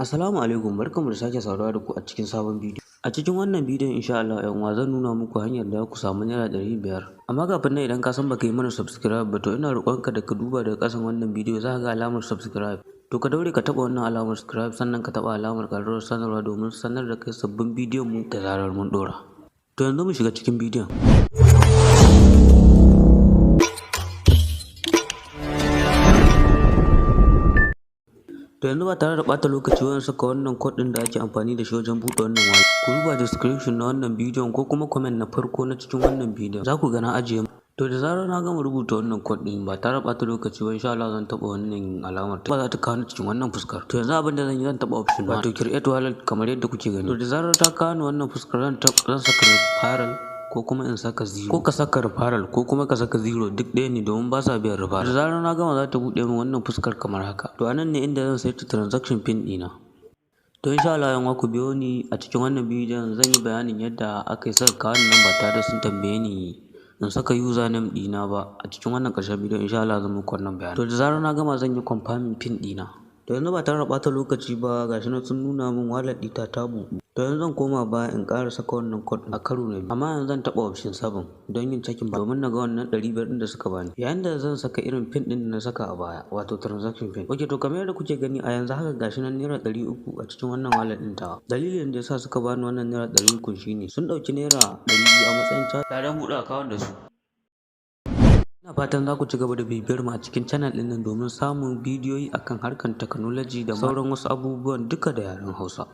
Assalamu alaikum, barkanmu da sake saduwa da ku a cikin sabon bidiyo. A cikin wannan bidiyon, insha Allah, ƴan uwa, zan nuna muku hanyar da za ku samu ₦500. Amma kafin nan, idan ka san baka yi mana subscribe ba, to ina roƙonka da ka duba daga ƙasan wannan bidiyo, za ka ga alamar subscribe. To ka daure ka taɓa wannan alamar subscribe, sannan ka taɓa alamar ƙararrawar sanarwa domin sanar da kai sabbin bidiyon mu da zarar mun ɗora. To yanzu mu shiga cikin bidiyon. To yanzu ba tare da ɓata lokaci ba, zan saka wannan code ɗin da ake amfani da shi wajen buɗe wannan wallet. Ku duba description na wannan bidiyon ko kuma comment na farko na cikin wannan bidiyon. Za ku ga na ajiye. To da zarar na gama rubuta wannan code ɗin, ba tare da ɓata lokaci ba, insha Allah zan taɓa wannan alamar. Ba za ta kawo ni cikin wannan fuskar. To yanzu abin da zan yi, zan taɓa option wato create wallet kamar yadda kuke gani. To da zarar ta kawo ni wannan fuskar, zan saka referral ko kuma in saka zero. Ko ka saka referral ko kuma ka saka zero, duk ɗaya ne, domin ba sa biyan referral. Da zarar na gama, za ta buɗe min wannan fuskar kamar haka. To anan ne inda zan saita transaction pin ɗina. To insha Allah, yan ku biyo ni a cikin wannan bidiyon, zan yi bayanin yadda aka yi saka kawo nan ba tare da sun tambaye ni in saka username ɗina ba. A cikin wannan ƙarshen bidiyon, insha Allah, zan muku wannan bayani. To da zarar na gama, zan yi confirming pin ɗina. To yanzu ba tare da ɓata lokaci ba, gashi nan sun nuna min wallet ɗita ta buɗu. To yanzu zan koma baya in ƙara saka wannan code a karo na biyu. Amma yanzu zan taɓa option 7 don yin checking domin na ga wannan 500 ɗin da suka bani. Yayin da zan saka irin pin ɗin da na saka a baya, wato transaction pin. Ok, to kamar yadda kuke gani a yanzu haka, gashi nan ₦300 a cikin wannan wallet ɗin tawa. Dalilin da yasa suka bani wannan ₦300 shine sun ɗauki ₦200 a matsayin charge ladan buɗe account da su. Ina fatan za ku ci gaba da bibiyar mu a cikin channel ɗin nan domin samun bidiyoyi akan harkar technology da sauran wasu abubuwan, duka da yaren Hausa.